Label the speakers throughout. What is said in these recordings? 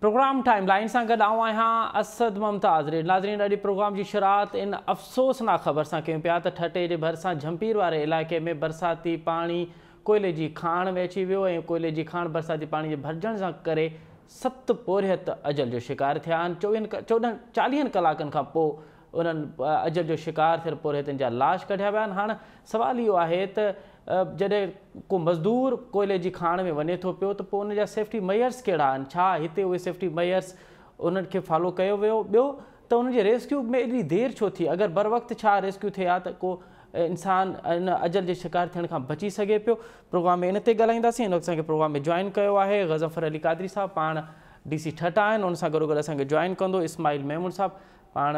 Speaker 1: Programme time line سان گڏ آئون آهيان اسد ممتاز ريڊ. ناظرين، اڄ پروگرام جي شروعات ان افسوسناڪ خبر سان ڪيون پيا ته ٺٽي جي ڀرسان جهمپير واري علائقي ۾ برساتي پاڻي ڪوئلي جي کاڻ ۾ اچي ويو ۽ ڪوئلي جي کاڻ برساتي پاڻي جي ڀرجڻ سان ڪري 7 پورهيت اجل جو شڪار ٿيا آهن. 14 40 ڪلاڪن کان پوء انهن اجل جو شڪار ٿيل پورهيتن جا لاش ڪڍيا ويا آهن. هاڻ سوال اهو آهي ته جڏهن ڪو مزدور ڪوئلي جي کاڻ ۾ وڃي ٿو پيو ته پوء ان جا سيفٽي ميئرس ڪهڙا آهن؟ ڇا هتي اهي سيفٽي ميئرس انهن کي فالو ڪيو ويو؟ ٻيو ته انهن جي ريسڪيو ۾ ايڏي دير ڇو ٿي؟ اگر بر وقت ڇا ريسڪيو ٿئي ها ته ڪو انسان ان اجل جي شڪار ٿيڻ کان بچي سگهي پيو؟ پروگرام ۾ ان تي ڳالهائينداسين. هن وقت اسان کي پروگرام ۾ جوائن ڪيو آهي غضنفر علي قادري صاحب، پاڻ ڊي سي ٺٽا آهن. ان سان گڏوگڏ اسان کي جوائن ڪندو اسماعيل ميمڻ صاحب، پاڻ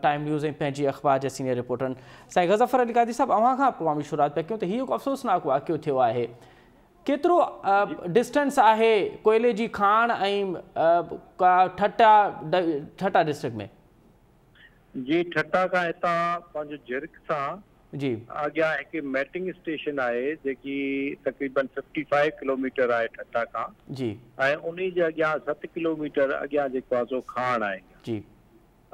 Speaker 1: ٽائيم نيوز ۽ پنهنجي اخبار جا سينيئر رپورٽر. سائين غضنفر علي قادري صاحب، اوهان کان پروگرام جي شروعات پيا ڪيون ته هي هڪ افسوسناڪ واقعو ٿيو آهي. ڪيترو ڊسٽنس آهي ڪوئلي جي کاڻ ۽ ٺٽا ٺٽا ڊسٽرڪٽ ۾؟
Speaker 2: جي، ٺٽا کان هتان پنهنجو جهرڪ سان اڳيان هڪ ميٽنگ اسٽيشن آهي جيڪي تقريبن 55 ڪلوميٽر آهي ٺٽا کان ۽ انهي جي اڳيان 7 ڪلوميٽر اڳيان جيڪو آهي سو کاڻ آهي.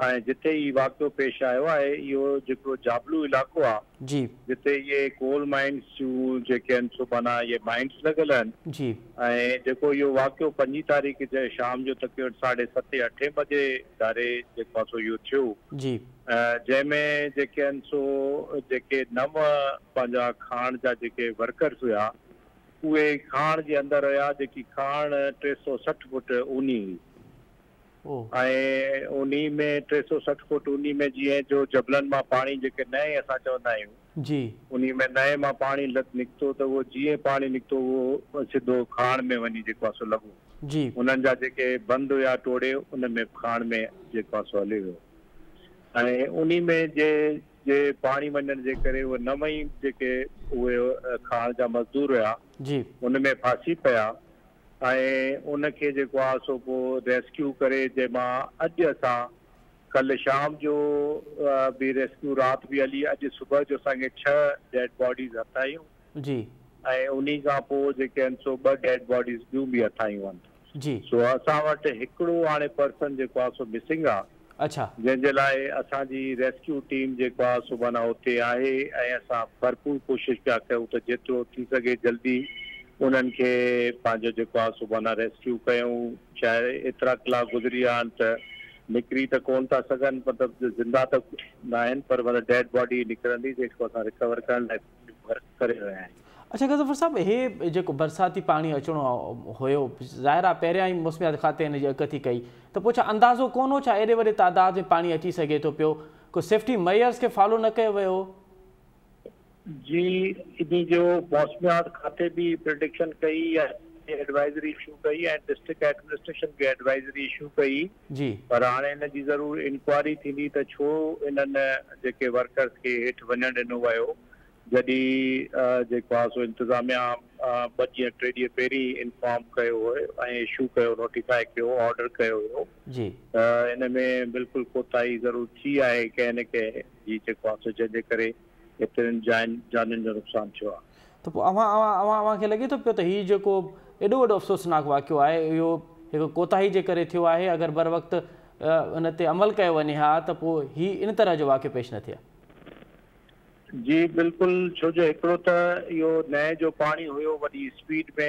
Speaker 2: ۽ جتي هي واقعو پيش آيو آهي اهو جيڪو جابلو علائقو آهي جتي اهي ڪول مائنس جون جيڪي آهن سو معنيٰ اهي مائنس لڳل آهن. ۽ جيڪو اهو واقعو 5 تاريخ جي شام جو تقريبن 7:30 8 بجي ڌاري جيڪو آهي سو اهو ٿيو. جنهن ۾ جيڪي آهن سو جيڪي 9 پنهنجا کاڻ جا جيڪي ورڪرز هيا اهي کاڻ جي اندر هيا، جيڪي کاڻ 360 فوٽ اونهي هئي ۽ انهي ۾ 360 فوٽ اونهي ۾ جيئن جو جبلن مان پاڻي جيڪي نئين اسان چوندا آهيون انهي ۾ نئين مان پاڻي نڪتو ته اهو جيئن پاڻي نڪتو اهو سڌو کاڻ ۾ وڃي جيڪو آهي سو لڳو. انهن جا جيڪي بند هيا ٽوڙي ان ۾ کاڻ ۾ جيڪو آهي سو هلي ويو ۽ انهي ۾ جي جي پاڻي وڃڻ جي ڪري اهي 9 ئي جيڪي اهي کاڻ جا مزدور هيا ان ۾ ڦاسي پيا ۽ ان کي جيڪو آهي سو پوء ريسڪيو ڪري جنهن مان اڄ اسان ڪلهه شام جو به ريسڪيو رات به هلي، اڄ صبح جو اسان کي 6 ڊيڊ باڊيز هٿ آيون ۽ انهي کان پوء جيڪي آهن سو 2 ڊيڊ باڊيز ٻيون به هٿ آيون آهن. سو اسان وٽ هڪڙو هاڻي پرسن جيڪو آهي سو مسنگ آهي. جنهن جي لاء اسان جي ريسڪيو ٽيم جيڪو آهي سو معنيٰ اتي آهي ۽ اسان ڀرپور ڪوشش پيا ڪيون ته جيترو ٿي سگهي جلدي انهن کي پنهنجو جيڪو آهي سو معنيٰ ريسڪيو ڪيون. شايد ايترا ڪلاڪ گذري ويا آهن ته نڪري ته ڪونه ٿا سگهن، مطلب زنده ته ناهن پر مطلب ڊيڊ باڊي نڪرندي جيڪو اسان ريڪور ڪرڻ لاء ورڪ ڪري رهيا آهيون.
Speaker 1: اڇا غضنفر صاحب، هي جيڪو برساتي پاڻي اچڻو هيو، ظاهر آهي پهريان ئي موسميات کاتي هن جي اڳڪٿي ڪئي ته پوء ڇا اندازو ڪونه هو ڇا ايڏي وڏي تعداد ۾ پاڻي اچي سگهي ٿو پيو؟ ڪو سيفٽي ميئرز کي فالو نه ڪيو ويو؟
Speaker 2: جي، انهي جو موسميات کاتي به پرڊڪشن ڪئي ۽ ايڊوائزري اشو ڪئي ۽ ڊسٽرڪٽ ايڊمنسٽريشن به ايڊوائزري اشو ڪئي. پر هاڻي ان جي ضرور انڪوائري ٿيندي ته ڇو انهن جيڪي ورڪرز کي هيٺ وڃڻ ڏنو ويو، جڏهن جيڪو آهي سو انتظاميا 2 ڏينهن 3 ڏينهن پهرين انفارم ڪيو هو ۽ اشو ڪيو، نوٽيفائي ڪيو، آرڊر ڪيو هيو ته ان ۾ بلڪل ڪوتاهي ضرور ٿي آهي ڪنهن نه ڪنهن جي جيڪو آهي سو جنهن جي ڪري ايترين جانين جو نقصان ٿيو آهي.
Speaker 1: ته پوء اوهان اوهان اوهان کي لڳي ٿو پيو ته هي جيڪو ايڏو وڏو افسوسناڪ واقعو آهي اهو هڪ ڪوتاهي جي ڪري ٿيو آهي، اگر بروقت ان تي عمل ڪيو وڃي ها ته پوء هي ان طرح جو واقعو پيش نه ٿئي ها؟
Speaker 2: جي بلڪل، ڇو جو هڪڙو ته اهو نئين جو پاڻي هيو وڏي اسپيڊ ۾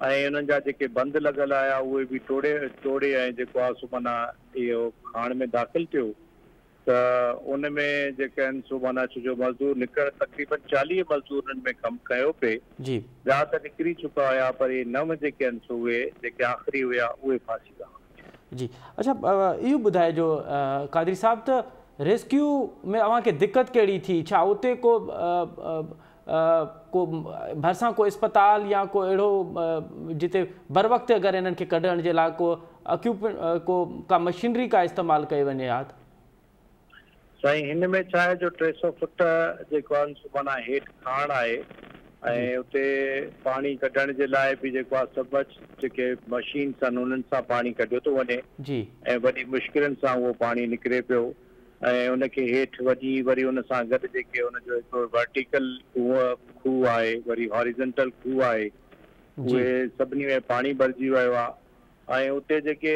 Speaker 2: ۽ انهن جا جيڪي بند لڳل آيا اهي به ٽوڙي ٽوڙي ۽ جيڪو آهي سو معنيٰ اهو کاڻ ۾ داخل ٿيو ته ان ۾ جيڪي آهن سو معنيٰ ڇو جو مزدور نڪرڻ تقريبن 40 مزدور انهن ۾ ڪم ڪيو پئي ٻيا ته نڪري چڪا هيا پر اهي 9 جيڪي آهن سو اهي جيڪي آخري هيا اهي ڦاسي ويا.
Speaker 1: جي اڇا اهو ٻڌائجو قادري صاحب ته ريسڪيو ۾ اوهان کي دقت ڪهڙي ٿي؟ ڇا اتي ڪو ڪو ڀرسان ڪو اسپتال يا ڪو اهڙو جتي بروقت اگر انهن کي ڪڍڻ جي لاء ڪو اڪيوپمينٽ ڪو ڪا مشينري ڪا استعمال ڪئي وڃي ها ته؟
Speaker 2: سائين هن ۾ ڇا آهي جو 300 فٽ جيڪو آهي سو معنيٰ هيٺ کاڻ آهي ۽ اتي پاڻي ڪڍڻ جي لاء به جيڪو آهي سبمرج جيڪي مشينس آهن انهن سان پاڻي ڪڍيو ٿو وڃي ۽ وڏي مشڪلن سان اهو پاڻي نڪري پيو ۽ ان کي هيٺ وڃي وري ان سان گڏ جيڪي ان جو هڪڙو ورٽيڪل کوهه کوهه آهي وري هاريزنٽل کوهه آهي اهي سڀني ۾ پاڻي ڀرجي ويو آهي. ۽ اتي جيڪي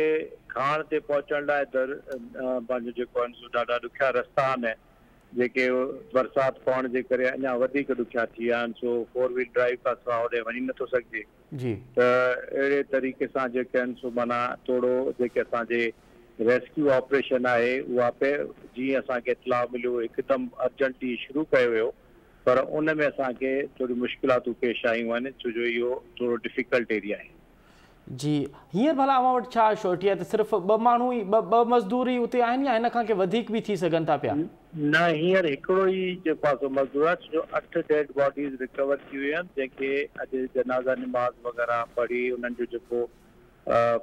Speaker 2: کاڻ تي پهچڻ لاءِ در پنهنجو جيڪو آهن سو ڏاڍا ڏکيا رستا آهن، جيڪي برسات پوڻ جي ڪري اڃا وڌيڪ ڏکيا ٿي ويا آهن، سو فور ويل ڊرائيو کان سواءِ هوڏي وڃي نٿو سگهجي.
Speaker 1: جي.
Speaker 2: ته اهڙي طريقي سان جيڪي آهن سو معنيٰ ٿورو جيڪي اسان جي ريسڪيو آپريشن آهي اها پي جيئن اسان کي اطلاع مليو هڪدم ارجنٽلي شروع ڪيو ويو، پر ان ۾ اسان کي ٿوريون مشڪلاتون پيش آيون آهن، ڇو جو اهو ٿورو ڊفيڪلٽ ايريا آهي.
Speaker 1: جي، هينئر ڀلا اوهان وٽ ڇا شورٽي آهي ته صرف ٻه ماڻهو ئي ٻه مزدور ئي اتي آهن يا هن کان ڪي وڌيڪ به ٿي سگهن ٿا پيا؟
Speaker 2: نه، هينئر هڪڙو ئي جيڪو آهي سو مزدور آهي، ڇو جو 8 ڊيڊ باڊيز ريڪور ٿي ويون آهن، جنهن کي اڄ جنازا نماز وغيره پڙهي انهن جو جيڪو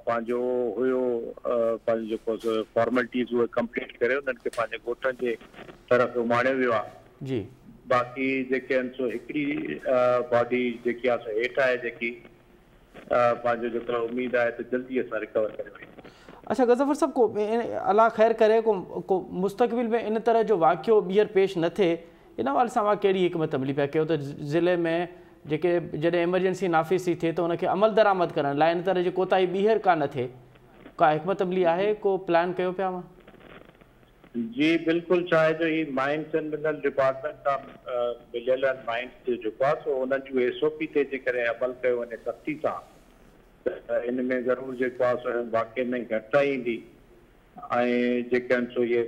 Speaker 2: پنهنجو هيو پنهنجو جيڪو سو فارملٽيز اهي ڪمپليٽ ڪري انهن کي پنهنجي ڳوٺن جي طرف اماڻيو ويو آهي.
Speaker 1: جي.
Speaker 2: باقي جيڪي آهن سو هڪڙي باڊي جيڪي آهي سو هيٺ آهي، جيڪي پنهنجو جيڪو اميد آهي ته جلدي اسان ريڪور ڪري وٺنداسين.
Speaker 1: اڇا غضنفر صاحب، ڪو الله خير ڪري ڪو ڪو مستقبل ۾ ان طرح جو واقعو ٻيهر پيش نه ٿئي، ان حوالي سان اوهان ڪهڙي حڪمت عملي پيا ڪيو ته ضلعي ۾ جيڪي جڏهن ايمرجنسي نافذ ٿي ٿئي ته ان کي عمل درآمد ڪرڻ لاءِ ان طرح جي ڪوتاهي ٻيهر ڪا نه ٿئي، ڪا حڪمت عملي آهي، ڪو پلان ڪيو پيا اوهان؟
Speaker 2: جي بلڪل، ڇا آهي جو هي مائنس اينڊ منرل ڊپارٽمينٽ سان مليل آهن، مائنس جو جيڪو آهي سو انهن جون ايس او پي تي جيڪڏهن عمل ڪيو وڃي سختي سان ته ان ۾ ضرور جيڪو آهي سو واقعي ۾ گهٽتائي ايندي ۽ جيڪي آهن سو اهي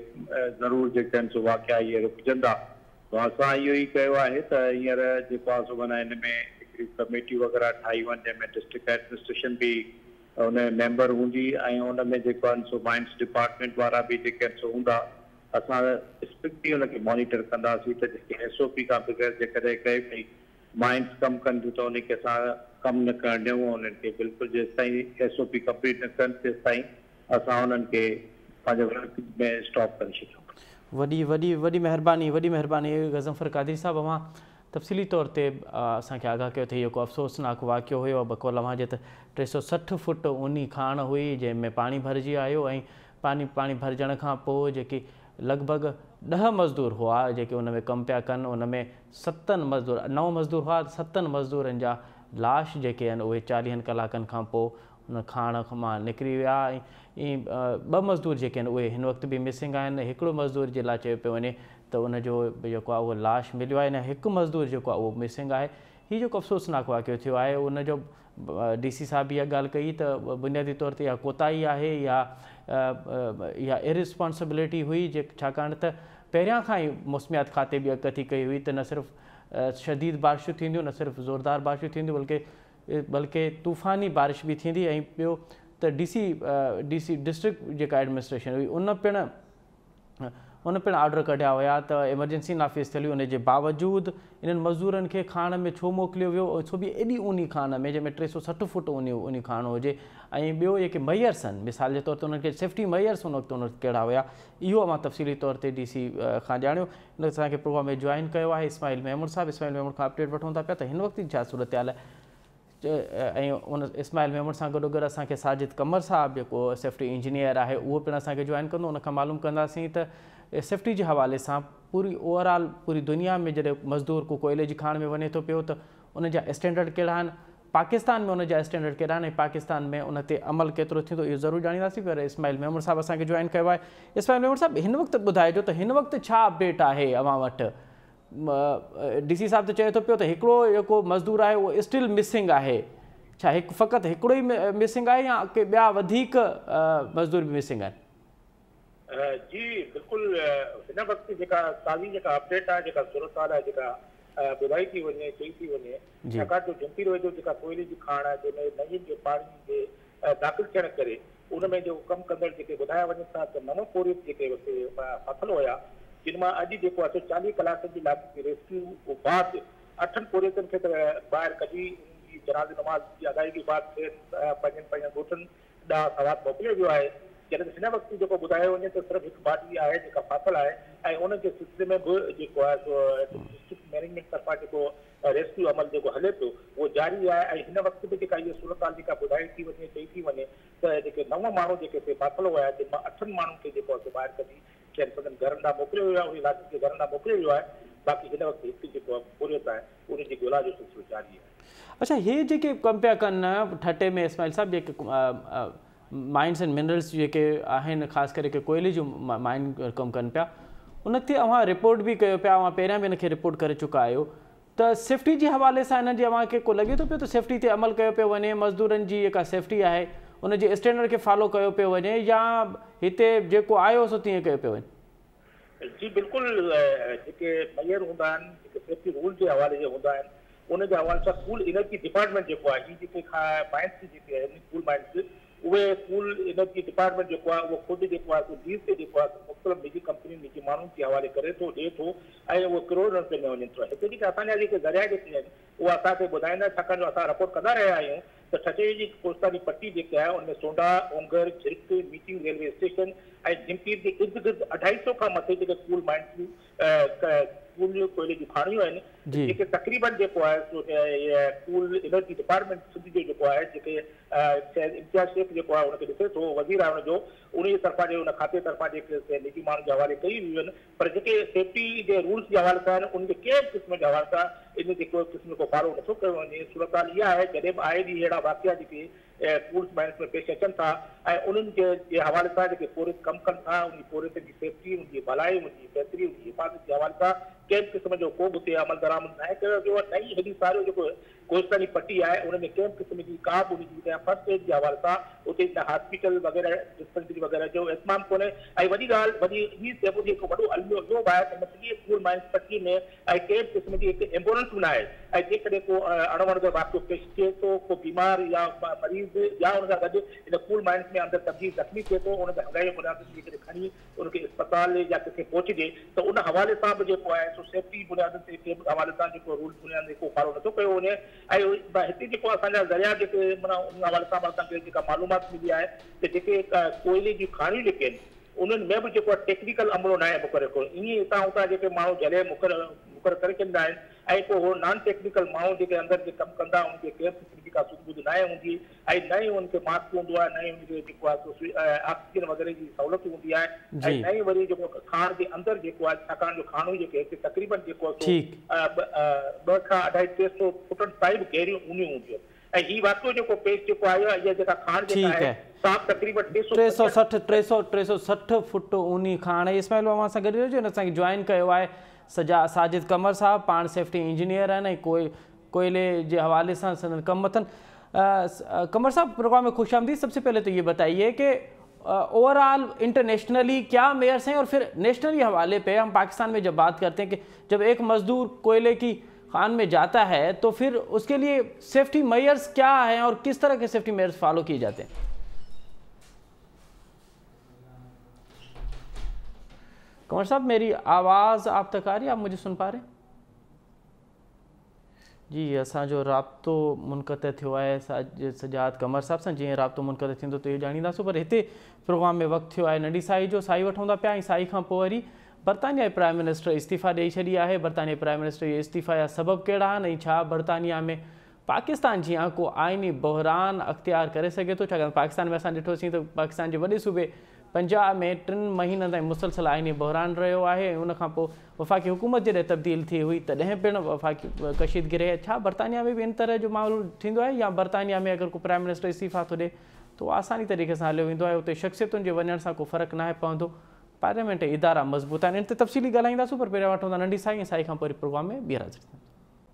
Speaker 2: ضرور جيڪي آهن سو واقعا اهي رڪجندا. اسان اهو ئي ڪيو آهي ته هينئر جيڪو آهي سو معنيٰ هن ۾ هڪڙي ڪميٽي وغيره ٺاهي وڃي، جنهن ۾ ڊسٽرڪٽ ايڊمنسٽريشن به ان ميمبر هوندي ۽ ان ۾ جيڪو آهن سو مائنس ڊپارٽمينٽ وارا به جيڪي آهن سو هوندا. اسان اسٽرڪٽلي ان کي مانيٽر ڪنداسين ته جيڪي ايس او پي کان بغير جيڪڏهن ڪنهن به مائنس ڪم ڪن ٿيون ته ان کي اسان ڪم نه ڪرڻ ڏيون، انهن کي بلڪل جيستائين ايس او پي ڪمپليٽ نه ڪن تيستائين اسان انهن کي پنهنجي ورڪ ۾ اسٽاپ ڪري ڇڏيون.
Speaker 1: وڏي وڏي وڏي مهرباني، وڏي مهرباني غضنفر قادري صاحب، اوهان تفصيلي طور تي اسان کي آگاهه ڪيو ته هي هڪ افسوسناڪ واقعو هيو. بقول اوهان جي ته 360 فوٽ اونهي کاڻ هئي جنهن ۾ پاڻي ڀرجي آيو ۽ پاڻي ڀرجڻ کان پوءِ جيڪي لڳ ڀڳ 10 مزدور هئا جيڪي ان ۾ ڪم پيا ڪن، ان ۾ 7 مزدور 9 مزدور هئا، 7 مزدورن جا لاش جيڪي آهن اهي 40 ڪلاڪن کان پوءِ ان کاڻ مان نڪري ويا ۽ 2 مزدور جيڪي آهن اهي هن وقت به مسنگ آهن. هڪڙو مزدور جي لاءِ چيو پيو وڃي ته ان جو جيڪو آهي اهو لاش مليو آهي، نه هڪ مزدور جيڪو آهي اهو مسنگ آهي. هي جيڪو افسوسناڪ واقعو ٿيو آهي ان جو ڊي سي صاحب اها ڳالهه ڪئي ته بنيادي طور تي اها ڪوتاهي آهي يا اها ارسپانسبلٽي هئي، ڇاڪاڻ ته پهريان کان ئي موسميات کاتي به اڳڪٿي ڪئي هئي ته نه صرف شديد بارشون ٿينديون، نه صرف زوردار بارشون ٿينديون، بلڪه طوفاني بارش به ٿيندي. ۽ ٻيو ته ڊي سي ڊسٽرڪٽ جيڪا ايڊمنسٽريشن هئي ان پڻ آرڊر ڪڍيا هئا ته ايمرجنسي نافذ ٿيل هئي، ان جي باوجود انهن مزدورن کي کاڻ ۾ ڇو موڪليو ويو، ڇو به ايڏي اونهي کاڻ ۾ جنهن ۾ 360 فوٽ اونهي کاڻ هجي. ۽ ٻيو جيڪي ميئرس آهن، مثال جي طور تي انهن کي سيفٽي ميئرس ان وقت ان وقت ڪهڙا هئا، اهو اوهان تفصيلي طور تي ڊي سي کان ڄاڻيو. هن اسان کي پروگرام ۾ جوائن ڪيو آهي اسماعيل ميمڻ صاحب. اسماعيل ميمڻ کان اپڊيٽ وٺون ٿا پيا ته هن وقت جي ڇا صورت حال آهي. ۽ ان اسماعيل ميمڻ سان گڏو گڏ اسان کي ساجد قمر صاحب جيڪو سيفٽي انجنيئر آهي اهو پڻ اسان کي جوائن ڪندو. ان کان معلوم ڪنداسين ته سيفٽي جي حوالي سان پوري اوور آل پوري دنيا ۾ جڏهن مزدور ڪو ڪوئلي جي کاڻ ۾ وڃي ٿو پيو ته ان جا اسٽينڊرڊ ڪهڙا آهن، پاڪستان ۾ ان جا اسٽينڊرڊ ڪهڙا آهن ۽ پاڪستان ۾ ان تي عمل ڪيترو ٿيندو، اهو ضرور ڄاڻينداسين. پر اسماعيل ميمڻ صاحب اسان کي جوائن ڪيو آهي. اسماعيل ميمڻ صاحب، هن وقت ٻڌائجو ته هن وقت ڇا اپڊيٽ آهي اوهان وٽ؟ ڊي سي صاحب ته چئي ٿو پيو ته هڪڙو جيڪو مزدور آهي اهو اسٽل مسنگ آهي، ڇا هڪ فقط هڪڙو ئي مسنگ آهي يا ڪي ٻيا وڌيڪ مزدور به مسنگ آهن؟
Speaker 3: جي بلڪل، هن وقت جيڪا تازي جيڪا اپڊيٽ آهي، جيڪا صورت حال آهي، جيڪا ٻڌائي ٿي وڃي، چئي ٿي وڃي، ڇاڪاڻ جو جهمپير ويجهو جيڪا ڪوئلي جي کاڻ آهي جنهن ۾ نئين جي پاڻي جي داخل ٿيڻ ڪري ان ۾ جيڪو ڪم ڪندڙ جيڪي ٻڌايا وڃن ٿا ته 9 پورهيت جيڪي اتي ڦاٿل هئا، جن مان اڄ جيڪو آهي سو 40 ڪلاڪن جي لاڳيتي ريسڪيو بعد 8 پورهيتن کي ته ٻاهر ڪڍي انهن جي جنازي نماز جي ادائگي بعد کين پنهنجن پنهنجن ڳوٺن ڏانهن سوات موڪليو ويو آهي. جڏهن ته هن وقت جيڪو ٻڌايو وڃي ته صرف هڪ باڊي آهي جيڪا ڦاٿل آهي ۽ ان جي سلسلي ۾ به جيڪو آهي سو ڊسٽرڪٽ مئنيجمينٽ طرفان جيڪو ريسڪيو عمل جيڪو هلي پيو اهو جاري آهي. ۽ هن وقت به جيڪا اها صورت حال جيڪا ٻڌائي ٿي وڃي، چئي ٿي وڃي ته جيڪي 9 ماڻهو جيڪي هتي ڦاٿل هئا، جن مان 8 ماڻهن کي جيڪو آهي سو ٻاهر ڪڍي کين سندن گهرن ڏانهن موڪليو ويو آهي، انهن لاشن کي گهرن ڏانهن موڪليو ويو آهي. باقي هن وقت هڪ جيڪو پورهيت آهي ان جي ڳولا جو سلسلو جاري آهي.
Speaker 1: اڇا، هي جيڪي ڪم پيا ڪن ٺٽي ۾ اسماعيل صاحب، جيڪي माइंस एंड मिनरल्स जेके आहिनि, ख़ासि करे कोयले जो माइन कमु कनि पिया, उन ते अव्हां रिपोर्ट बि कयो पिया, अव्हां पहिरियां बि हिनखे रिपोर्ट करे चुका आहियो, त सेफ्टी जे हवाले सां हिननि जे अव्हांखे को लॻे थो पियो त सेफ्टी ते अमल कयो पियो वञे, मज़दूरनि जी जेका सेफ्टी आहे उनजे स्टैंडर्ड खे फॉलो कयो पियो वञे या हिते जेको आयो सो तीअं कयो पियो वञे?
Speaker 3: जी बिल्कुलु, जेके मेयर हूंदा आहिनि, जेके सेफ्टी रूल जे हवाले जे हूंदा आहिनि, उन जे हवाले सां कूल एनर्जी डिपार्टमेंट जेको आहे, हीअ जेके माइंस जेके आहिनि कूल माइंस, उहे कूल एनर्जी डिपार्टमेंट जेको आहे उहो ख़ुदि जेको आहे लीज़ ते जेको आहे मुख़्तलिफ़ निजी कंपनी निजी माण्हुनि जे हवाले करे थो, ॾिए थो ऐं उहो करोड़ रुपये में वञनि थो। हिते जेके असांजा जेके ज़रिया जेके आहिनि उहे असांखे ॿुधाईंदा, छाकाणि जो असां रिपोर्ट कंदा रहिया आहियूं त ठटे जी कोस्तानी पट्टी जेका आहे उन में Sonda, Ongar, Jhirk, meeting railway station ऐं झिमपीर जे इर्द गिर्द 250 खां मथे जेके कूल माइंस कूल कोयले जूं खाणियूं आहिनि, जेके तक़रीबन जेको आहे कूल एनर्जी डिपार्टमेंट सिंध जो जेको आहे, जेके इम्तियाज़ शेख जेको आहे हुनखे ॾिसे थो, वज़ीर आहे हुनजो, उन जे तरफ़ां जे उन खाते तरफ़ां जेके निजी माण्हुनि जे हवाले कई वियूं आहिनि, पर जेके सेफ्टी जे रूल्स जे हवाले सां आहिनि उन जे कंहिं बि क़िस्म जे हवाले सां इन जे को क़िस्म को फॉलो नथो कयो वञे। सूरत हाल इहा आहे, जॾहिं बि आए ॾींहुं अहिड़ा वाक़िया जेके कूल्स माइंस में पेश अचनि था ऐं उन्हनि जे हवाले सां जेके पोरियत कमु कनि था, उनजी पोरियतनि जी सेफ्टी, उनजी भलाई, उनजी बहितरी, उनजी हिफ़ाज़त जे हवाले सां कंहिं बि क़िस्म जो को बि उते अमल दरामद न कयो वियो आहे। न ई हेॾी सारो जेको कोहिस्तानी पट्टी आहे उन में कंहिं बि क़िस्म जी का बि उनजी फर्स्ट एड जे हवाले सां उते न हॉस्पिटल वग़ैरह डिस्पेंसरी वग़ैरह जो इहतमाम कोन्हे। ऐं वॾी ॻाल्हि वॾी हीअ चइबो हिकु वॾो अलमियो इहो बि आहे त सॼी कूल माइंस पट्टी में ऐं कंहिं बि क़िस्म जी हिकु एम्बुलेंस बि न आहे ऐं जेकॾहिं को अणवणंदड़ वाक़ियो पेश थिए थो, को बीमार या मरीज़ या उन सां गॾु हिन कूल माइंस में अंदरि तब्दील ज़ख़्मी थिए थो, उनखे हंगामी बुनियादनि ते जेकॾहिं खणी उनखे अस्पताल या किथे पहुचजे त उन हवाले सां बि जेको आहे सो सेफ्टी बुनियादनि ते कंहिं बि हवाले सां जेको रूल बुनियाद ते को फॉलो नथो कयो वञे। ऐं हिते जेको असांजा ज़रिया जेके माना उन हवाले सां असांखे जेका मालूमात मिली आहे त जेके कोयले जूं खाणियूं जेके आहिनि उन्हनि में बि जेको आहे टेक्निकल अमलो न आहे मुक़ररु कयो, ईअं हितां हुतां जेके माण्हू झले मुक़ररु करे छॾींदा आहिनि ऐं पोइ उहो नॉन टेक्निकल माण्हू जेके अंदरि जे कमु कंदा उनखे कंहिं बि क़िस्म जी का सूझबूझ न आहे हूंदी ऐं न ई उनखे मास्क हूंदो आहे, न ई उनखे जेको आहे ऑक्सीजन वग़ैरह जी सहूलियत हूंदी आहे ऐं न ई वरी जेको खाण जे अंदरि जेको आहे, छाकाणि जो खाणूं जेके हिते तक़रीबन जेको आहे 2 खां 250 300 फुटनि ताईं बि गहिरियूं ऊन्हियूं हूंदियूं आहिनि ऐं हीउ वाक़ियो जेको पेश जेको आयो आहे, इहा जेका खाण जेका आहे साफ़ तक़रीबन
Speaker 1: 360 फुट ऊन्ही खाण आहे। इस्माइल अव्हां सां गॾु रहिजो, हिन असांखे जॉइन कयो आहे साजिद कमर साहब, पाण सेफ्टी इंजीनियर आहिनि ऐं कोयले जे हवाले सां संदन कमु अथनि। कमर साहब, प्रोग्राम में खुश आमदीद। सबसे पहले तो ये बताइए कि ओवरऑल इंटरनेशनली क्या मेयर्स हैं और फिर नेशनली हवाले पे हम पाकिस्तान में जब बात करते हैं कि जब एक मज़दूर कोयले की खान में जाता है तो फिर उसके लिए सेफ्टी मेयर्स क्या हैं और किस तरह के सेफ्टी मेयर्स फॉलो किए जाते हैं? कंवर साहब, मेरी आवाज़ आप तक आ रही है? आप मुझे सुन पा रहे हैं? जी, असांजो राब्तो मुनक़ते थियो आहे सजाद कमर साहब सां। जीअं राब्तो मुनक़ते थींदो त इहो ॼाणींदासीं, पर हिते प्रोग्राम में वक़्तु थियो आहे नंढी साई जो, साई वठूं था पिया ऐं साई खां पोइ वरी बरतानिया प्राइम मिनिस्टर इस्तीफ़ा ॾेई छॾी आहे। बरतानिया प्राइम मिनिस्टर जे इस्तीफ़ा जा सबब कहिड़ा आहिनि ऐं छा बरतानिया में पाकिस्तान जीअं को आइनी बहरान अख़्तियार करे सघे थो? छाकाणि पाकिस्तान में असां ॾिठोसीं त पाकिस्तान जे वॾे सूबे पंजाब में 3 महीननि ताईं मुसलसल आइनी बहरान रहियो आहे ऐं उन खां पोइ वफ़ाक़ी हुकूमत जॾहिं तब्दील थी हुई तॾहिं पिणु वफ़ाक़ी कशीदगी रही। छा बरतानिया में बि इन तरह जो मामलो थींदो आहे या बरतानिया में अगरि को प्राइम मिनिस्टर इस्तीफ़ा थो ॾिए त आसानी तरीक़े सां हलियो वेंदो आहे, उते शख़्सियतुनि जे वञण सां को फ़र्क़ु न आहे पवंदो, पार्लियामेंट इदारा मज़बूत आहिनि? इन ते तफ़सीली ॻाल्हाईंदासीं, पर पहिरियां वठूं था नंढी साई ऐं साई खां पोइ प्रोग्राम में ॿीहर हाज़िर थींदासीं।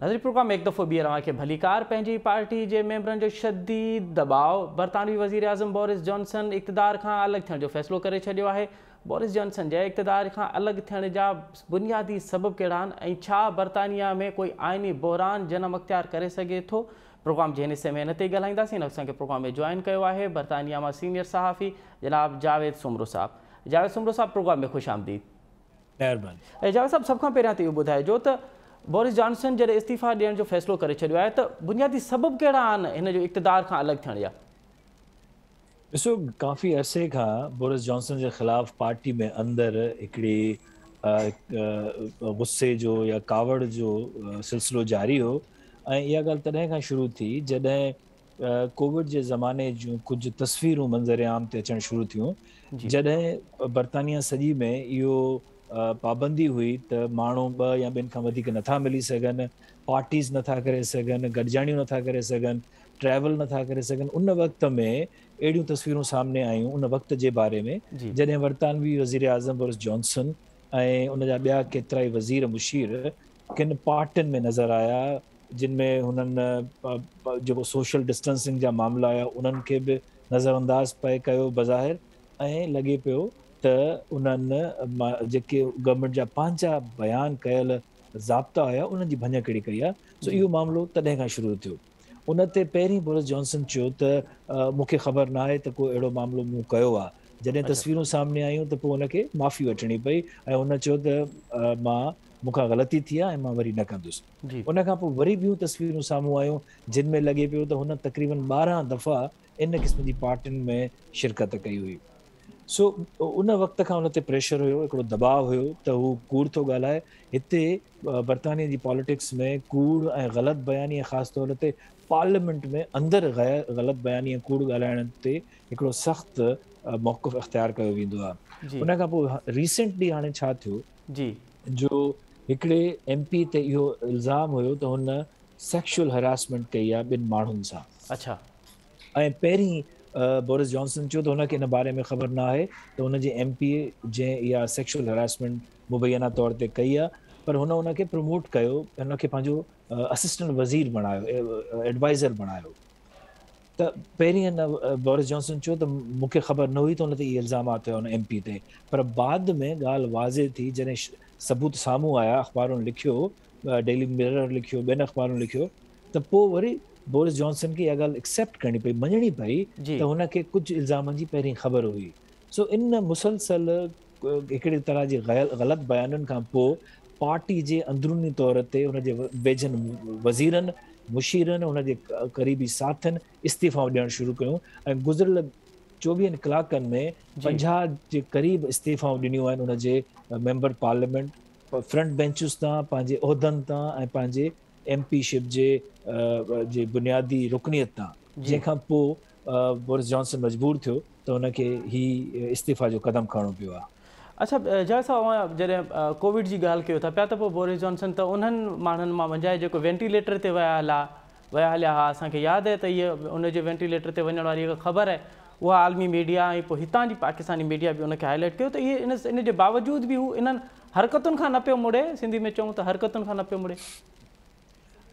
Speaker 1: नाज़रीन, प्रोग्राम में एक दफ़ो ॿीहर अव्हांखे भलीकार। पंहिंजी पार्टी जे मेंबरनि जो शदीद दबाव, बरतानवी वज़ीर आज़म बोरिस जॉनसन इक़्तिदार खां अलॻि थियण जो फ़ैसिलो करे छॾियो आहे। बोरिस जॉनसन जे इक़्तिदार खां अलॻि थियण जा बुनियादी सबब कहिड़ा आहिनि ऐं छा बरतानिया में कोई आइनी बहरान जनम अख़्तियार करे सघे थो? प्रोग्राम जे हिन हिसे में हिन ते ॻाल्हाईंदासीं। असांखे प्रोग्राम में जॉइन कयो आहे बरतानिया मां सीनियर सहाफ़ी जनाब जावेद सुमरो साहब। जावेद सुमरो साहब, प्रोग्राम में ख़ुशि आमदीद।
Speaker 4: महिरबानी।
Speaker 1: जावेद साहब, सभ खां पहिरियां त इहो ॿुधाइजो त बोरिस जॉनसन जॾहिं इस्तीफ़ा ॾियण जो फ़ैसिलो करे छॾियो आहे त बुनियादी सबब कहिड़ा आहिनि हिन जो इक़्तिदार खां अलॻि थियण जा?
Speaker 4: ॾिसो, काफ़ी अरसे खां बोरिस जॉनसन जे ख़िलाफ़ पार्टी में अंदरि हिकिड़ी गुस्से जो या कावड़ जो सिलसिलो जारी हो ऐं इहा ॻाल्हि तॾहिं खां शुरू थी जॾहिं कोविड जे ज़माने जूं कुझु तस्वीरूं मंज़र आम ते अचणु शुरू थियूं, जॾहिं बरतानिया सॼी में इहो पाबंदी हुई त माण्हू 2 या 2 खां वधीक नथा मिली सघनि, पार्टीज़ नथा करे सघनि, गॾिजाणियूं नथा करे सघनि, ٽريول نٿا ڪري سگهن. ان وقت ۾ اهڙيون تصويرون سامني آيون ان وقت جي باري ۾ جڏهن برطانوي وزيراعظم بورس جانسن ۽ ان جا ٻيا ڪيترائي وزير مشير ڪن پارٽين ۾ نظر آيا، جن ۾ هنن جيڪو سوشل ڊسٽنسنگ جا معاملا هيا انهن کي به نظرانداز پئي ڪيو بظاهر، ۽ لڳي پيو ته انهن جيڪي گورنمينٽ جا پنهنجا بيان ڪيل ضابطا هيا انهن جي ڀڃڪڙي ڪئي آهي. سو اهو معاملو تڏهن کان شروع ٿيو. ان تي پهرين بورس جانسن چيو ته مون کي خبر ناهي ته ڪو اهڙو معاملو مون ڪيو آهي. جڏهن تصويرون سامني آيون ته پوء ان کي معافي وٺڻي پئي ۽ هن چيو ته مان مون کان غلطي ٿي آهي ۽ مان وري نه ڪندس. ان کان پوء وري ٻيون تصويرون سامهون آيون جن ۾ لڳي پيو ته هن تقريبن 12 دفعا ان قسم جي پارٽين ۾ شرڪت ڪئي هئي. سو ان وقت کان ان تي پريشر هيو، هڪڙو دٻاء هيو ته هو ڪوڙ ٿو ڳالهائي. هتي برطانيه جي پاليٽڪس ۾ ڪوڙ ۽ غلط بياني ۽ خاص طور تي پارليامينٽ ۾ اندر غلط بياني ۽ ڪوڙ ڳالهائڻ تي هڪڙو سخت موقف اختيار ڪيو ويندو آهي. ان کان پوء ريسينٽلي هاڻي ڇا ٿيو جو هڪڙي ايم پي تي اهو الزام هيو ته هن سيڪشوئل هراسمينٽ ڪئي آهي ٻن ماڻهن سان.
Speaker 1: اڇا.
Speaker 4: ۽ پهرين بورس جانسن چيو ته هن کي ان باري ۾ خبر نه آهي ته هن جي ايم پي جنهن اها سيڪشوئل هراسمينٽ مبينا طور تي ڪئي آهي، پر هن ان کي پروموٽ ڪيو، هن کي پنهنجو اسسٽنٽ وزير بڻايو، ايڊوائزر بڻايو. ته پهرين هن بورس جانسن چيو ته مون کي خبر نه هئي ته هن تي اهي الزامات هيا هن ايم پي تي، پر بعد ۾ ڳالهه واضح ٿي جڏهن ثبوت سامهون آيا، اخبارن لکيو، ڊيلي مرر لکيو، ٻين اخبارن لکيو، ته پوء وري بورس جانسن کي اها ڳالهه ايڪسيپٽ ڪرڻي پئي، مڃڻي پئي ته هن کي ڪجهه الزامن جي پهرين خبر هئي. سو ان مسلسل هڪڙي طرح جي غلط بيانين کان پوء پارٽي جي اندروني طور تي هن جي ويجهن وزيرن، مشيرن، هن جي قريبي ساٿين استعيفائون ڏيڻ شروع ڪيون ۽ گذريل 24 ڪلاڪن ۾ 50 جي قريب استعيفائون ڏنيون آهن ان جي ميمبر پارليامينٽ فرنٽ بينچز تان، پنهنجي عهدن تان ۽ پنهنجي ايم پي شپ جي جي بنيادي رڪنيت تان، جنهن کان پوء بورس جانسن مجبور ٿيو ته هن کي هي استعيفا جو قدم کڻڻو پيو آهي.
Speaker 1: اڇا جاويد صاحب، اوهان جڏهن ڪووڊ جي ڳالهه ڪيو ٿا پيا ته پوء بورس جانسن ته انهن ماڻهن مان منجهائي جيڪو وينٽيليٽر تي ويا ويا هليا ها. اسان کي ياد آهي ته هيء ان جي وينٽيليٽر تي وڃڻ واري هڪ خبر آهي، اها عالمي ميڊيا ۽ پوء هتان جي پاڪستاني ميڊيا به ان کي هائي لائيٽ ڪيو ته اهي ان جي باوجود به هو انهن حرڪتن کان نه پيو مڙي، سنڌي ۾ چئون ته حرڪتن کان نه پيو مڙي.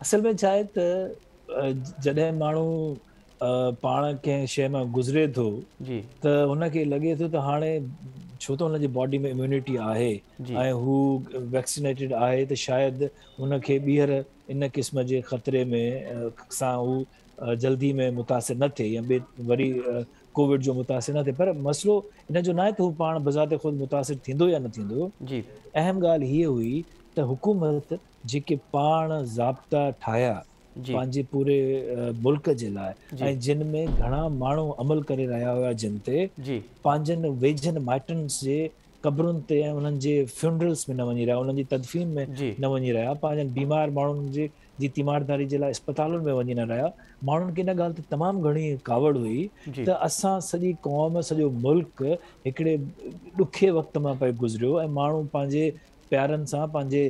Speaker 4: اصل ۾ ڇا آهي ته جڏهن ماڻهو پاڻ ڪنهن شيء مان گذري ٿو ته هن کي لڳي ٿو ته هاڻي ڇو ته هن جي باڊي ۾ اميونٽي آهي ۽ هو ويڪسينيٽيڊ آهي ته شايد هن کي ٻيهر ان قسم جي خطري ۾ سان هو جلدي ۾ متاثر نه ٿئي يا ٻئي وري ڪووڊ جو متاثر نه ٿئي، پر مسئلو ان جو ناهي ته هو پاڻ بذات خود متاثر ٿيندو يا نه ٿيندو. اهم ڳالهه هيء هئي ته حڪومت جيڪي پاڻ ضابطا ٺاهيا پنهنجي پوري ملڪ جي لاء ۽ جن ۾ گهڻا ماڻهو عمل ڪري رهيا هيا، جن تي پنهنجن ويجهن مائٽن جي قبرن تي ۽ انهن جي فيونرلز ۾ نه وڃي رهيا، انهن جي تدفين ۾ نه وڃي رهيا، پنهنجن بيمار ماڻهن جي جي تيمارداري جي لاء اسپتالن ۾ وڃي نه رهيا. ماڻهن کي ان ڳالهه تي تمام گهڻي ڪاوڙ هئي ته اسان سڄي قوم، سڄو ملڪ هڪڙي ڏکي وقت مان پئي گذريو ۽ ماڻهو پنهنجي پيارن سان، پنهنجي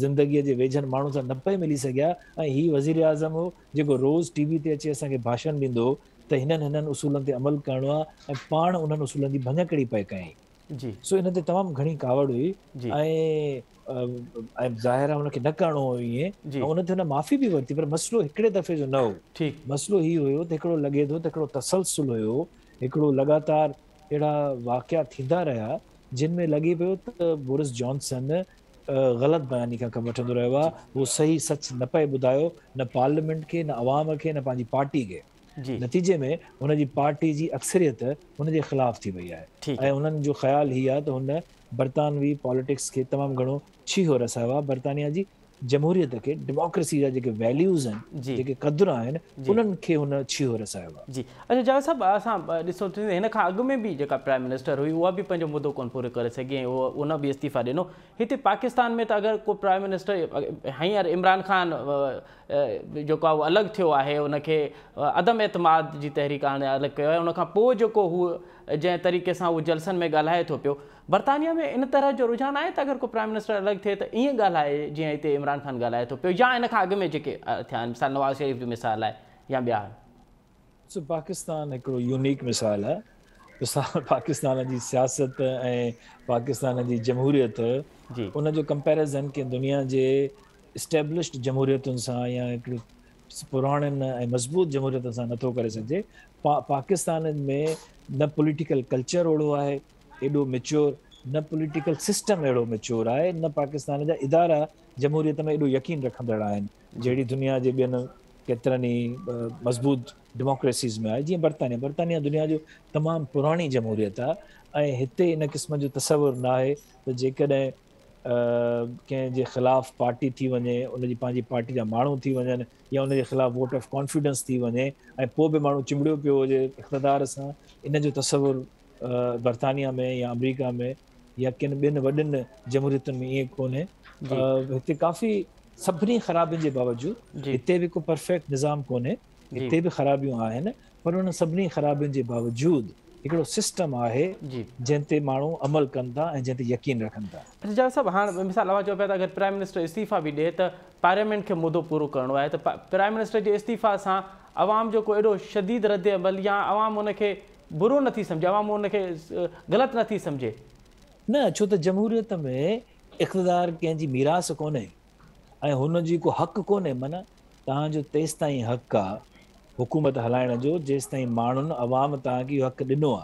Speaker 4: زندگيء جي ويجهن ماڻهن سان نه پئي ملي سگهيا ۽ هي وزيراعظم هو جيڪو روز ٽي وي تي اچي اسان کي ڀاشڻ ڏيندو هو ته هنن هنن اصولن تي عمل ڪرڻو آهي ۽ پاڻ انهن اصولن جي ڀڃڪڙي پئي ڪيائين. سو ان تي تمام گهڻي ڪاوڙ هئي ۽ ۽ ظاهر آهي هن کي نه ڪرڻو هو ائين ۽ ان تي هن معافي به ورتي، پر مسئلو هڪڙي دفعي جو نه هو. مسئلو هي هيو ته هڪڙو لڳي ٿو ته هڪڙو تسلسل هيو، هڪڙو لڳاتار اهڙا واقعا ٿيندا رهيا جن ۾ لڳي پيو ته بورس جانسن غلط بياني کان ڪم وٺندو رهيو آهي، هو صحيح سچ نه پئي ٻڌايو، نه پارليامينٽ کي، نه عوام کي، نه پنهنجي پارٽي کي. نتيجي ۾ هن جي پارٽي جي اڪثريت هن جي خلاف ٿي وئي آهي ۽ انهن جو خيال هي آهي ته هن برطانوي پاليٽڪس کي تمام گهڻو ڇيهو رسايو آهي، برطانيا جي جمهوريت کي، ڊيموڪريسي جا جيڪي ويليوز آهن، جيڪي قدر آهن، انهن کي هن ڇيهو رسايو آهي.
Speaker 1: جي اڇا جاويد صاحب، اسان ڏسون ته هن کان اڳ ۾ به جيڪا پرائم منسٽر هئي اها به پنهنجو مدو ڪونه پورو ڪري سگهي ۽ ان به استعيفا ڏنو. هتي پاڪستان ۾ ته اگر ڪو پرائم منسٽر هينئر عمران خان جيڪو آهي اهو الڳ ٿيو آهي، ان کي عدم اعتماد جي تحريڪ آڻي الڳ ڪيو آهي، ان کان پوء جيڪو هو جنهن طريقي سان هو جلسن ۾ ڳالهائي ٿو پيو، برطانيا ۾ ان طرح جو رجحان آهي ته اگر ڪو پرائم منسٽر الڳ ٿئي ته ائين ڳالهائي جيئن هتي عمران خان ڳالهائي ٿو پيو يا ان کان اڳ ۾ جيڪي ٿيا آهن، مثال نواز شريف جو مثال آهي يا ٻيا آهن؟
Speaker 4: سو پاڪستان هڪڙو يونيڪ مثال آهي. مثال پاڪستان جي سياست ۽ پاڪستان جي جمهوريت ان جو ڪمپيريزن ڪنهن دنيا جي اسٽيبلشڊ جمهوريتن سان يا هڪڙي پراڻين ۽ مضبوط جمهوريتن سان نٿو ڪري سگهجي. پاڪستان ۾ نه پوليٽيڪل ڪلچر اهڙو آهي ايڏو ميچور، نه پوليٽيڪل سسٽم اهڙو ميچور آهي، نه پاڪستان جا ادارا جمهوريت ۾ ايڏو يقين رکندڙ آهن جهڙي دنيا جي ٻين ڪيترن ئي مضبوط ڊيموڪريسيز ۾ آهي، جيئن برطانيا. برطانيا دنيا جو تمام پراڻي جمهوريت آهي ۽ هتي ان قسم جو تصور ناهي ته جيڪڏهن ڪنهن جي خلاف پارٽي ٿي وڃي، ان جي پنهنجي پارٽي جا ماڻهو ٿي وڃن يا ان جي خلاف ووٽ آف ڪانفيڊنس ٿي وڃي ۽ پوء به ماڻهو چنبڙيو پيو هجي اقتدار سان، ان جو تصور برطانيا ۾ يا آمريڪا ۾ يا ڪن ٻين وڏين جمهوريتن ۾ ائين ڪونهي. هتي ڪافي سڀني خرابين جي باوجود هتي به ڪو پرفيڪٽ نظام ڪونهي، هتي به خرابيون آهن، پر انهن سڀني خرابين جي باوجود هڪڙو سسٽم آهي جنهن تي ماڻهو عمل ڪن ٿا ۽ جنهن تي يقين رکن ٿا.
Speaker 1: اچا جاويد صاحب هاڻ مثال اوهان چئو پيا ته اگر پرائم منسٽر استعيفا به ڏئي ته پارليامينٽ کي مدو پورو ڪرڻو آهي ته پرائم منسٽر جي استعيفا سان عوام جو ڪو ايڏو شديد رد عمل يا عوام ان کي برو نٿي سمجهي، عوام ان کي غلط نٿي سمجهي.
Speaker 4: نه، ڇو ته جمهوريت ۾ اقتدار ڪنهن جي ميراث ڪونهي ۽ هن جي ڪو حق ڪونهي، معنيٰ توهان جو تيستائين حق آ حڪومت هلائڻ جو جيستائين ماڻهن، عوام، توهان کي اهو حق ڏنو آ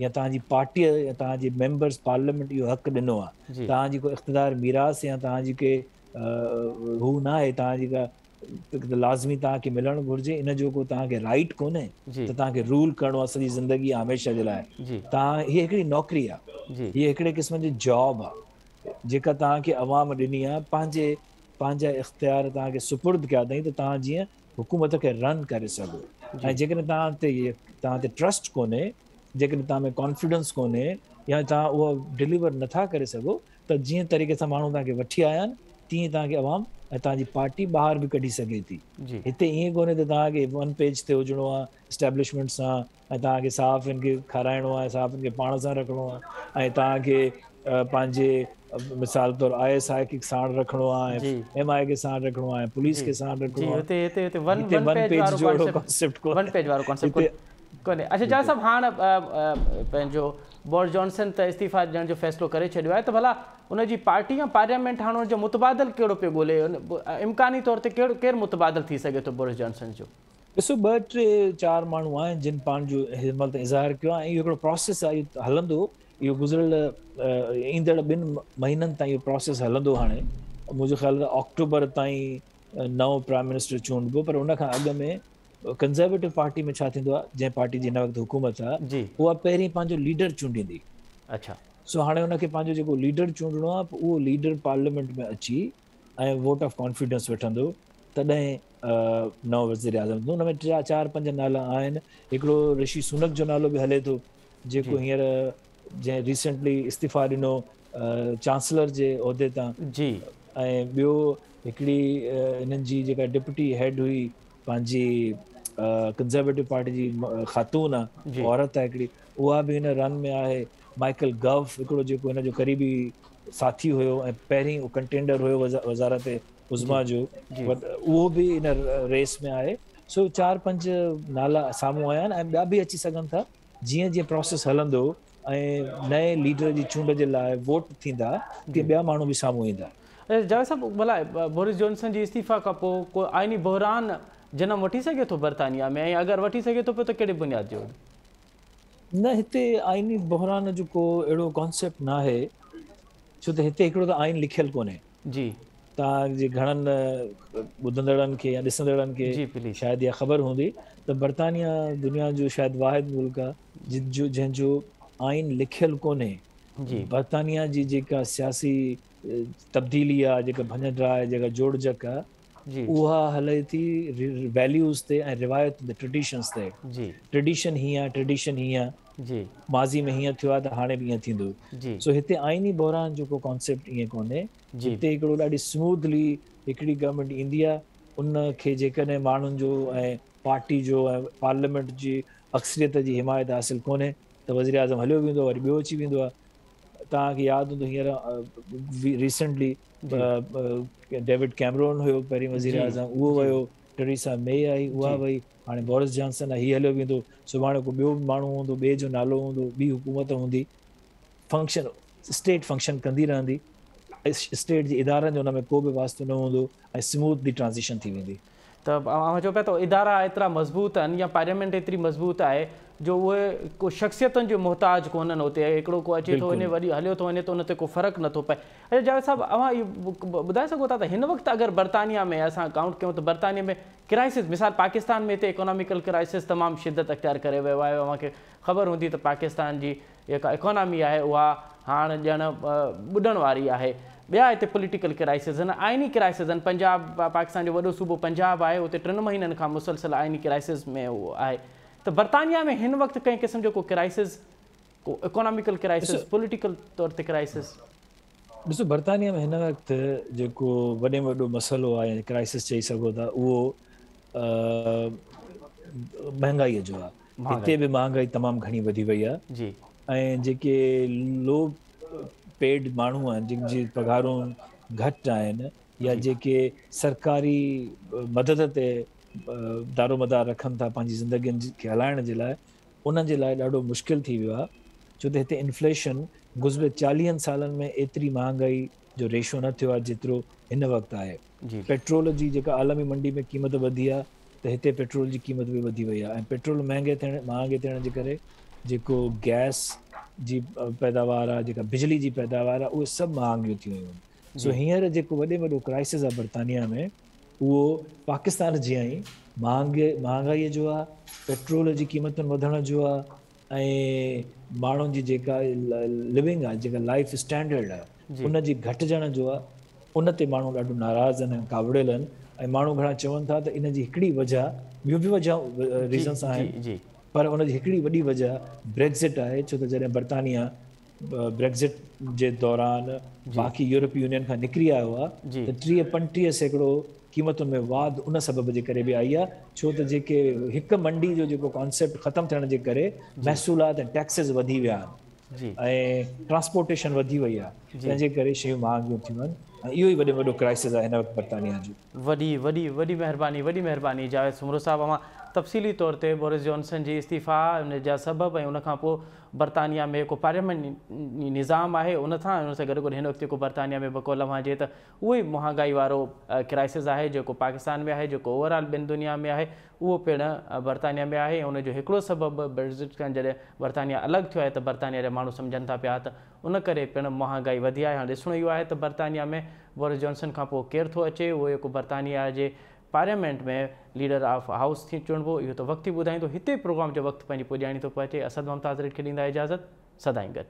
Speaker 4: يا توهان جي پارٽيء يا توهان جي ميمبرز پارليامينٽ اهو حق ڏنو آ. توهان جي ڪو اقتدار ميراث يا توهان جي ڪي هو ناهي، توهان جي ڪا لازمي توهان کي ملڻ گهرجي ان جو ڪو توهان کي رائيٽ ڪونهي ته توهان کي رول ڪرڻو آ سڄي زندگي يا هميشه جي لاء. توهان هيء هڪڙي نوڪري آ، هيء هڪڙي قسم جي جاب آ جيڪا توهان کي عوام ڏني آ، پنهنجي پنهنجا اختيار توهان کي سپرد ڪيا اٿائين ته توهان جيئن حڪومت کي رن ڪري سگهو ۽ جيڪڏهن توهان تي توهان تي ٽرسٽ ڪونهي، جيڪڏهن توهان ۾ ڪانفيڊنس ڪونهي يا توهان اهو ڊليور نٿا ڪري سگهو ته جيئن طريقي سان ماڻهو توهان کي وٺي آيا آهن تيئن توهان کي عوام ۽ توهان جي پارٽي ٻاهر به ڪڍي سگهي ٿي. هتي ائين ڪونهي ته توهان کي ون پيج تي هجڻو آهي اسٽيبلشمينٽ سان ۽ توهان کي صحافين کي کارائڻو آهي، صحافين کي پاڻ سان رکڻو آهي ۽ توهان کي پنهنجي مثال طور I S I کي ساڻ رکڻو آهي ۽ ايم I کي ساڻ رکڻو آهي ۽ پوليس کي ساڻ رکڻو آهي.
Speaker 1: هتي هتي ون پيج وارو ڪانسيپٽ ون پيج وارو ڪانسيپٽ ڪونهي. اڇا جاويد صاحب هاڻ پنهنجو بورس جانسن ته استعيفا ڏيڻ جو فيصلو ڪري ڇڏيو آهي ته ڀلا ان جي پارٽي يا پارليامينٽ هاڻ ان جو متبادل ڪهڙو پيو ڳولي، امڪاني طور تي ڪهڙو ڪير متبادل ٿي سگهي ٿو بورس جانسن جو؟
Speaker 4: ڏسو ٻه ٽي چار ماڻهو آهن جن پنهنجو هن مهل تائين اظهار ڪيو آهي ۽ اهو هڪڙو پراسيس آهي اهو هلندو اهو گذريل ايندڙ ٻن مهينن تائين اهو پراسيس هلندو هاڻي منهنجو خيال آهي آڪٽوبر تائين نئون پرائم منسٽر چونڊبو پر ان کان اڳ ۾ ڪنزرويٽو پارٽي ۾ ڇا ٿيندو آهي جنهن پارٽي جي هن وقت حڪومت آهي اها پهرين پنهنجو ليڊر چونڊيندي
Speaker 1: اڇا
Speaker 4: سو هاڻي ان کي پنهنجو جيڪو ليڊر چونڊڻو آهي اهو ليڊر پارليامينٽ ۾ اچي ۽ ووٽ آف ڪانفيڊنس وٺندو تڏهن نئون وزير اعظم ٿيندو. ان ۾ ٽي چار پنج نالا آهن. هڪڙو رشي سونڪ جو نالو به هلي ٿو جيڪو هينئر جنهن ريسينٽلي استعيفا ڏنو چانسلر جي عهدي تان ۽ ٻيو هڪڙي انهن جي جيڪا ڊپٽي هيڊ هئي پنهنجي ڪنزرويٽو پارٽي جي خاتون آ عورت آ هڪڙي اها به هن رن ۾ آهي. مائيڪل گوو هڪڙو جيڪو هن جو قريبي ساٿي هيو ۽ پهرين ڪنٽينڊر هيو وزارت عظميٰ جو اهو به ان ريس ۾ آهي. سو چار پنج نالا سامهون آيا آهن ۽ ٻيا به اچي سگهن ٿا. جيئن جيئن پراسيس هلندو ۽ نئين ليڊر جي چونڊ جي لاء ووٽ ٿيندا تيئن ٻيا ماڻهو به سامهون ايندا.
Speaker 1: جاويد صاحب ڀلا بورس جانسن جي استعيفا کان پوء ڪو آئيني بحران جنم وٺي سگهي ٿو برطانيا ۾ ۽ اگر وٺي سگهي ٿو پيو ته ڪهڙي بنياد جي؟
Speaker 4: نه هتي آئيني بحران جو ڪو اهڙو ڪانسيپٽ ناهي ڇو ته هتي هڪڙو ته آئين لکيل ڪونهي.
Speaker 1: جي.
Speaker 4: توهان جي گهڻن ٻڌندڙن کي يا ڏسندڙن کي شايد اها خبر هوندي ته برطانيا دنيا جو شايد واحد ملڪ آهي جنهن جو آئين لکيل ڪونهي. برطانيا جي جيڪا سياسي تبديلي آهي جيڪا ڀڃ ڊاهه آهي جيڪا جوڙجڪ آهي اها هلي ٿي ويليوز تي ۽ روايتن تي ٽريڊيشنز تي. ٽريڊيشن هيئن آهي ٽريڊيشن هيئن آهي ماضي ۾ هيئن ٿيو آهي ته هاڻي به ائين ٿيندو. سو هتي آئيني بحران جو ڪو ڪانسيپٽ ائين ڪونهي. هتي هڪڙو ڏاڍي سموٿلي هڪڙي گورنمينٽ ايندي آهي ان کي جيڪڏهن ماڻهن جو ۽ پارٽي جو ۽ پارليامينٽ جي اڪثريت جي حمايت حاصل ڪونهي ته وزيراعظم هليو ويندو آهي وري ٻيو اچي ويندو آهي. توهان کي ياد هوندو هينئر ريسنٽلي ڊيوڊ ڪيمرون هيو پهرين وزيراعظم اهو ويو ٽريسا مي آئي اها وئي، هاڻي بورس جانسن آهي هي هليو ويندو، سڀاڻي ڪو ٻيو ماڻهو هوندو، ٻئي جو نالو هوندو، ٻي حڪومت هوندي، فنڪشن اسٽيٽ فنڪشن ڪندي رهندي، اسٽيٽ جي ادارن جو ان ۾ ڪو به واسطو نه هوندو ۽ سموٿلي ٽرانزيشن ٿي ويندي.
Speaker 1: ته اوهان چئو پيا ته ادارا ايترا مضبوط آهن يا پارليامينٽ ايتري مضبوط آهي جو اهي ڪو شخصيتن جو محتاج ڪونهن، اتي هڪڙو ڪو اچي ٿو وڃي وري هليو ٿو وڃي ته ان تي ڪو فرق نٿو پئي. اچا جاويد صاحب اوهان اهو ٻڌائي سگهو ٿا ته هن وقت اگر برطانيا ۾ اسان ڪائونٽ ڪيون ته برطانيا ۾ ڪرائسس مثال پاڪستان ۾ هتي اڪاناميڪل ڪرائسس تمام شدت اختيار ڪري ويو آهي، اوهان کي خبر هوندي ته پاڪستان جي جيڪا اڪانامي آهي اها هاڻ ڄڻ ٻڏڻ واري آهي. ٻيا هتي پوليٽيڪل ڪرائسز آهن، آئيني ڪرائسز آهن، پنجاب پاڪستان جو وڏو صوبو پنجاب آهي اتي 3 مهينن کان مسلسل آئيني ڪرائسز ۾ اهو آهي ته برطانيا ۾ هن وقت ڪنهن قسم جو ڪو ڪرائسز، ڪو اڪاناميڪل ڪرائسز، پوليٽيڪل طور تي ڪرائسز؟
Speaker 4: ڏسو برطانيا ۾ هن وقت جيڪو وڏي ۾ وڏو مسئلو آهي يا ڪرائسز چئي سگهو ٿا اهو مهانگائي جو آهي. هتي به مهانگائي تمام گهڻي وڌي وئي آهي ۽ جيڪي لو پيڊ ماڻهو آهن جن جي پگهارون گهٽ آهن يا جيڪي سرڪاري مدد تي دارومدار رکن ٿا پنهنجي زندگين کي هلائڻ جي لاء انهن جي لاء ڏاڍو مشڪل ٿي ويو آهي ڇو ته هتي انفليشن گذريل 40 سالن ۾ ايتري مهانگائي جو ريشو نه ٿيو آهي جيترو هن وقت آهي. پيٽرول جي جيڪا عالمي منڊي ۾ قيمت وڌي آهي ته هتي پيٽرول جي قيمت به وڌي وئي آهي ۽ پيٽرول مهانگي ٿيڻ مهانگي ٿيڻ جي ڪري جيڪو گئس جي پيداوار آهي جيڪا بجلي جي پيداوار آهي اهي سڀ مهانگيون ٿي ويون آهن سو هينئر جيڪو وڏي ۾ وڏو ڪرائسس آهي برطانيا ۾ اهو پاڪستان جيان ئي مهانگي مهانگائي جو آهي، پيٽرول جي قيمتن وڌڻ جو آهي ۽ ماڻهن جي جيڪا لونگ آهي جيڪا لائف اسٽينڊرڊ آهي ان جي گهٽجڻ جو آهي ان تي ماڻهو ڏاڍو ناراض آهن ۽ ڪاوڙيل آهن ۽ ماڻهو گهڻا چون ٿا ته ان جي هڪڙي وجه ٻيون به وجه ريزنس آهن پر ان جي هڪڙي وڏي وجه بريگزٽ آهي ڇو ته جڏهن برطانيا بريگزٽ جي دوران باقي يورپي يونين کان نڪري آيو آهي ته 30 35% قيمتن ۾ واڌ ان سبب جي ڪري به آئي آهي ڇو ته جيڪي هڪ منڊي جو جيڪو ڪانسيپٽ ختم ٿيڻ جي ڪري محصولات ۽ ٽيڪسز وڌي ويا آهن ۽ ٽرانسپورٽيشن وڌي وئي آهي تنهن جي ڪري شيون مهانگيون ٿيون آهن ۽ اهو ئي وڏي ۾ وڏو ڪرائسز آهي هن وقت برطانيا جو.
Speaker 1: وڏي وڏي وڏي مهرباني وڏي مهرباني جاويد سومرو صاحب اوهان تفصيلي طور تي بورس جانسن جي استعيفا ان جا سبب ۽ ان کان پوء برطانيا ۾ جيڪو پارلياماني نظام آهي ان سان ان سان گڏو گڏ هن وقت جيڪو برطانيا ۾ بقول اوهان جي ته اهو ئي مهانگائي وارو ڪرائسز آهي جيڪو پاڪستان ۾ آهي جيڪو اوور آل ٻين دنيا ۾ آهي اهو پڻ برطانيا ۾ آهي ۽ ان جو هڪڙو سبب بريگزٽ کان جڏهن برطانيا الڳ ٿيو آهي ته برطانيا جا ماڻهو سمجهن ٿا پيا ته ان ڪري پڻ مهانگائي وڌي آهي هاڻ ڏسڻو اهو آهي ته برطانيا ۾ بورس جانسن کان پوء ڪير ٿو اچي اهو جيڪو برطانيا جي پارليامينٽ ۾ ليڊر آف هائوس ٿي چونڊبو اهو ته وقت ئي ٻڌائيندو. هتي پروگرام جو وقت پنهنجي پڄاڻي ٿو پهچي. اسد ممتاز ريڊ کي ڏيندا اجازت. سدائين گڏ.